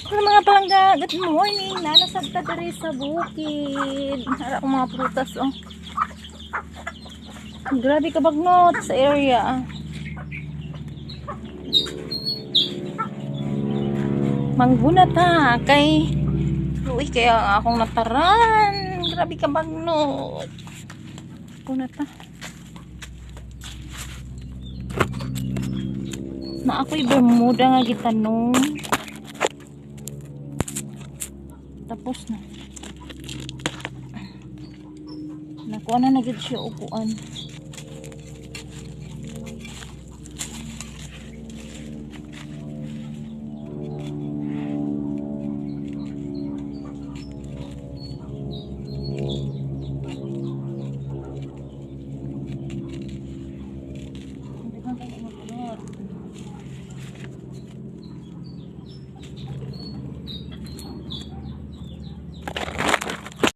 Hello, mga palangga, good morning. Naa na sad ta diri sa bukid. Ara akong mga prutas, oh. Grabe ka bagnot sa area. Mangguna ta kay uy, kaya ang akong nataran. Grabe ka bagnot. Guna ta. Na ako'y bermuda nga gitanom. Tapos na. Nakuha na na gid siya upuan.